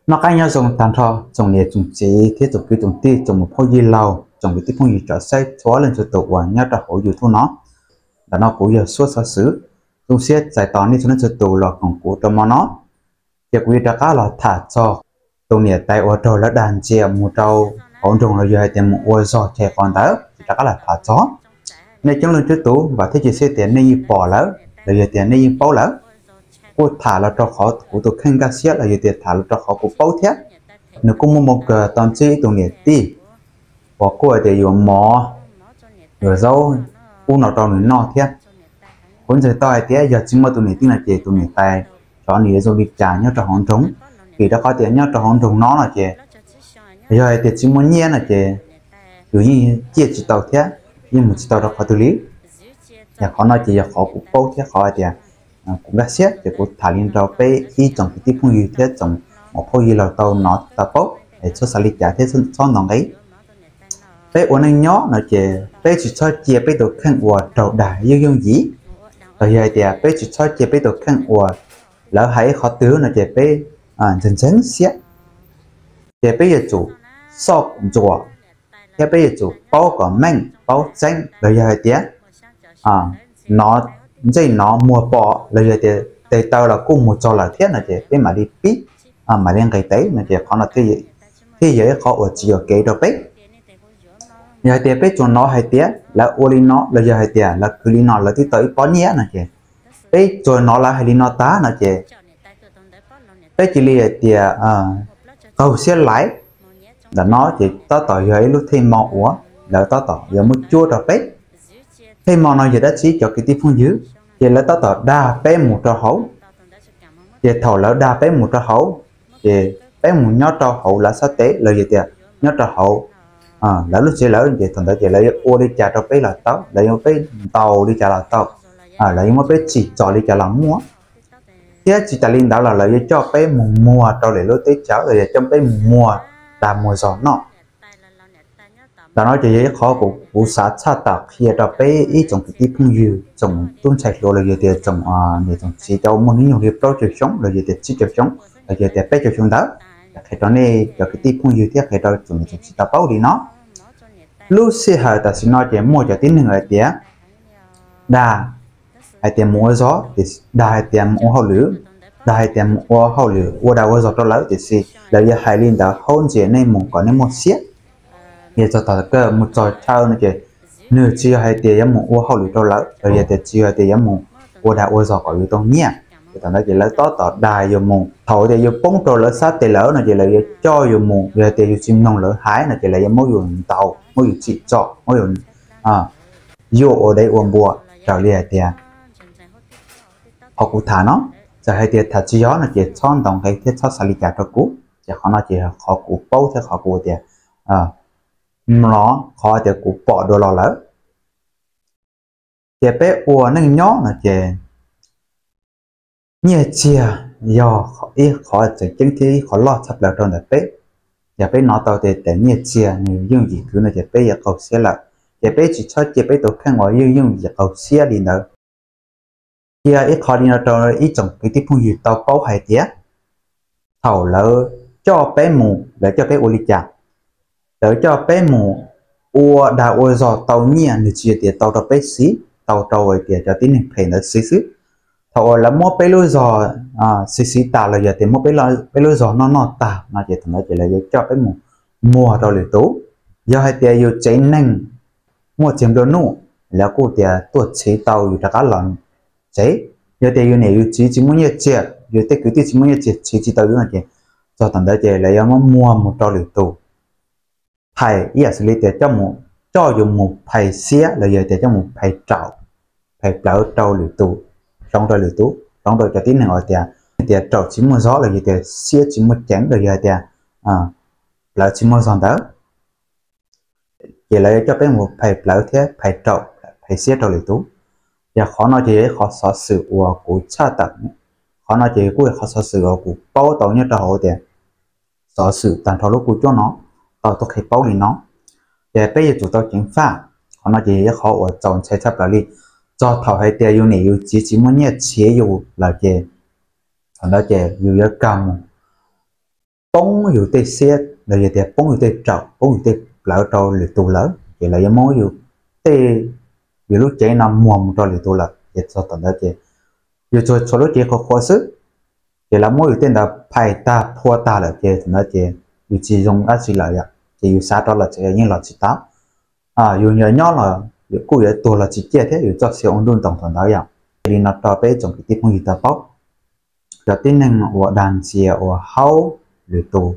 Noj qab nyob zoo tag nrho tsoom niam tsoom txiv thiab tsoom kwv tsoom tij, tsoom muam phauj yij laug, tsoom kwv tij phooj ywg tsoom saib txhua leej txhua tus uas nyob rau hauv YouTube no. Ntawm no kuv yog Suab Xov Xwm, zoo siab txais tos nej txhua leej txhua tus los koom kuv rau hmo no. Ces kuv yuav rov qab los tham txog tus niam tais uas raug lawv dag ntxias mus rau hauv nroog los yog hais tias mus ua zog chaw qhov ntawd, rov qab los tham txog. Nej coob leej coob tus vam thiab cia siab tias nej yeej pom lawm los yog tias nej yeej paub lawm. Kuj tham los rau qhov kuv tus kheej nkag siab los yog tias tham los rau qhov kuv paub thiab. Nws kuj muaj moo kawg tau ntsib ib tug niam tij uas kuj hais tias yuav mov yuav zaub ub no rau nws noj thiab. Kuv ntseeg tau hais tias yog tsis muaj tus niam tij no ces tus niam tais xyov nws yuav zoo li cas nyob rau hauv nroog, vim rau qhov tias nyob rau hauv nroog no no ces yog hais tias tsis muaj nyiaj no ces yus yeej ciaj tsis tau thiab yeej mus tsis tau rau qhov twg li. Yog qhov no ces yog qhov kuv paub thiab qhov hais tias kuv nkag siab ces kuv tham li rau peb ib tsoom kwv tij phooj ywg thiab tsoom muam phauj yij laug tau hnov tau paub es txhob xav li cas thiab txhob ntaus nqi. Peb ua neej nyob no ces peb tsis txhob cia peb tus kheej uas raug dag yooj yooj yim, los yog hais tias peb tsis txhob cia peb tus kheej uas lawv hais ib qhov twg no ces peb ntxeev ntxeev siab. Ces peb yuav tsum soj ntsuam thiab peb yuav tsum paub kom meej paub tseeb los yog hais tias nov ntsej nov muag pom los yog tias tes taw los kuj mus txog lawm thiab no ces peb mam li pib, mam li nqis tes no ces qhov no thiaj yog ib qhov uas tsis yuam kev rau peb. Yog hais tias peb tsuas hnov hais tias lawv ua li no los yog hais tias lawv khwv li no lawv twb tau ib pob nyiaj no ces peb tsuas hnov lawv hais li no tag no ces peb cia li hais tias qaug siab laiv. Ntawm no ces tab tom yog ib lub thej mo uas lawv tab tom yuav muab cuab rau peb. Thej mo no yog dab tsi cov kwv tij phooj ywg? Ces lawv tab tom dag peb mus rau hauv. Ces thaum lawv dag peb mus rau hauv, ces peb mus nyob rau hauv lawv sab tes los yog tias nyob rau hauv lawv lub tsev lawm ces thaum ntawd ces lawv yuav ua li cas rau peb los tau, lawv yuav muab peb ntaus li cas los tau, lawv yuav muab peb tsim txom li cas los muaj. Thiab tsis tas li ntawd los lawv yuav coj peb mus muag rau lwm lub teb chaws los yog coj peb mus muag dag muag zog noj. Ntawm no ces yog ib qhov kuv xav tshaj tawm qhia rau peb ib tsoom kwv tij phooj ywg, tsoom tub ntxhais hluas los yog tias tsoom niam tsoom txiv cov muaj hnub nyoog li plaub caug xyoo los yog tias tsib caug xyoo los yog tias peb caug xyoo ntawd. Qhia rau nej cov kwv tij phooj ywg thiab qhia rau tsoom niam tsoom txiv tau paub li no. Lub sij hawm tam sim no ces muaj cov tib neeg hais tias dag hais tias mus ua zog, dag hais tias mus ua hauj lwm, dag hais tias mus ua hauj lwm ua dag ua zog rau lawv, tiam sis lawv yuav hais li ntawd haub ntxias nej mus kom nej muaj siab. Yog txog tom kawg mus txog chaw no ces nws tsis yog hais tias yuav mus ua hauj lwm rau lawv los yog tias tsis yog hais tias yuav mus ua dag ua zog kom yus tau nyiaj. Ces thaum ntawd ces lawv tab tom dag yus mus, thaum tias yus poob rau lawv sab tes lawm no ces lawv yuav coj yus mus, yog hais tias yus tsis mloog lawv hais no ces lawv yuav muab yus ntaus, muab yus tsim txom, muab yus yuam ua dev ua npua raws li hais tias qhov kuv tham no. Txawm hais tias tham tsis yog no ces txhob ntaus nqi thiab txhob xav li cas rau kuv, ces qhov no ces qhov kuv paub thiab qhov kuv tias mlom qhov tias kuv pom dua los lawm. Ces peb ua neej nyob no ces nyiaj txiag yog ib qhov tseem ceeb thiab ib qhov loj tshaj plaws rau ntawm peb. Yog peb hnov tau tias nyiaj txiag nws yooj yim khwv no ces peb yuav qaug siab lawm. Ces peb tsis txhob cia peb tus kheej uas yooj yooj yim qaug siab li ntawd. Qhia ib qho li no rau ib tsoom kwv tij phooj ywg tau paub hais tias thaum lawv coj peb mus, lawv coj peb ua li cas? Lawv coj peb mus ua dag ua zog tau nyiaj, nws tsis yog tias tau rau peb siv, tau rau hais tias cov tib neeg phem ntawd siv xwb. Thaum uas lawv muab peb lub zog siv siv tas los yog tias muab peb lub zog noj noj tag no ces thaum ntawd ces lawv yuav coj peb mus muag rau lwm tus. Yog hais tias yus tsev neeg muaj txiag nplua nuj, lawv kuj tias tuaj txhiv tau yus rov qab los tsev. Yog tias yus niam yus txiv tsis muaj nyiaj txiag, yus tej kwv tij tsis muaj nyiaj txiag txhiv tsis tau yus no ces txog thaum ntawd ces lawv yuav muab muag mus rau lwm tus. Phais ib yam xws li tias coj mus, coj yus mus phais xiab los yog tias coj mus phais raum, phais plawv rau lwm tus, hloov rau lwm tus, hloov rau cov tib neeg uas tias, tias raum tsis muaj zog los yog tias xiab tsis muaj ceev los yog tias plawv tsis muaj zog ntawd. Ces lawv yuav coj peb mus phais plawv thiab phais raum, phais xiab rau lwm tus. Yog qhov no ces yog ib qhov xov xwm uas kuv tshaj tawm, qhov no ces kuj yog qhov xov xwm uas kuv paub tau nyob rau hauv tias xov xwm tag nrho lub kuj cuab no tau tuaj qhia paub li no. Ces peb yuav tsum tau ceev faj, qhov no ces yog ib qhov uas txaus ntshai tshaj plaws li. Txog thaum hais tias yus niam yus txiv tsis muaj nyiaj txhiv yus lawm ces thaum ntawd ces yus yuav kawg mus poob yus tej xiab los yog tias poob yus tej raum, poob yus tej plawv rau lwm tus lawm, ces lawv yuav muab yus tej, yus lub cev no muag mus rau lwm tus lawm, ces txog thaum ntawd ces yus tsuas tshuav lub cev qhuav qhuav xwb, ces lawv muab yus tej ntawd phais tag phua tag lawm, ces thaum ntawd ces yus tsis zoo dab tsi lawm yom, ces yus xav rov los tsev yeej los tsis tau. Yus yuav nyob los yus kuj yuav tuag los tsis ciaj thiab, yus txoj sia ua ntuj ntoos thaum ntawd yom. Li no rau peb tsoom kwv tij phooj ywg tau paub, cov tib neeg uas dag ntxias uas haub lwm tus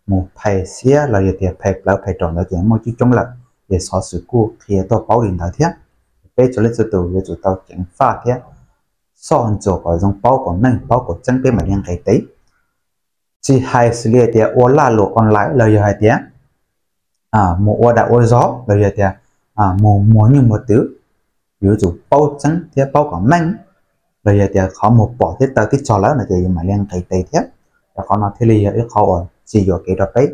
mus phais xiab los yog tias phais plawv phais raum ntawd ces muaj coob coob lawm, ces xov xwm kuj qhia tuaj paub li ntawd thiab. Peb txhua leej txhua tus yuav tsum tau ceev faj thiab soj ntsuam kom zoo, paub kom meej paub kom tseeb peb mam li nqis tes. Tsis hais xws li hais tias ua laj luam online los yog hais tias mus ua dag ua zog los yog tias mus muag nyuj muag twm, yus yuav tsum paub tseeb thiab paub kom meej, los yog tias qhov mus pom thiab taw tib txog lawm no ces yus mam li nqis tes thiab. Ces qhov no thiaj li yog ib qhov uas tsis yuam kev rau peb.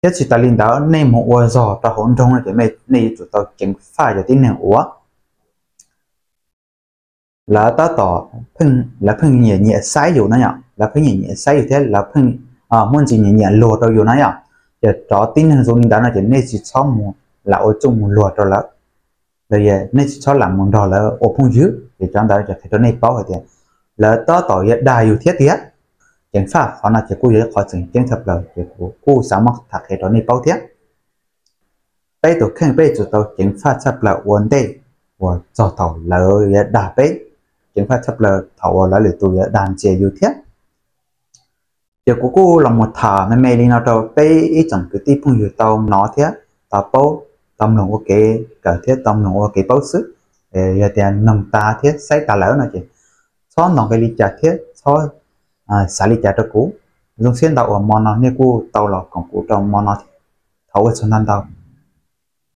Thiab tsis tas li ntawd, nej mus ua zog rau hauv nroog no ces nej yuav tsum tau ceev faj cov tib neeg uas lawv tab tom, lawv pheej nyiam nyiam saib yus na yom, lawv pheej nyiam nyiam saib yus thiab lawv pheej muaj ntsis nyiam nyiam luag rau yus na yom. Ces cov tib neeg zoo li ntawd no ces nej tsis txhob mus lam ua txuj mus luag rau lawv, los yog nej tsis txhob lam mus nrog lawv ua phooj ywg. Ces cov ntawd ces qhia rau nej paub hais tias lawv tab tom yuav dag yus thiab tiag. Ceev faj qhov no ces kuj yog ib qhov tseem ceeb tshaj plaws, ces kuv kuj xav muab tham qhia rau nej paub thiab. Peb tus kheej peb yuav tsum tau ceev faj tshaj plaws ua ntej uas txog thaum lawv yuav dag peb, ceev faj tshaj plaws thaum uas lawv lwm tus yuav dag ntxias yus thiab. Ces kuv kuj los mus tham me me li no rau peb ib tsoom kwv tij phooj ywg tau hnov thiab tau paub, tau mloog ua kev kawm thiab tau mloog ua kev paub xwb. Yog tias mloog tas thiab saib tas lawm no ces txhob ntaus nqi li cas thiab txhob xav li cas rau kuv. Zoo siab ntau uas hmo no nej kuj tau los koom kuv rau hmo no thiab. Thov ua tsaug ntau ntau.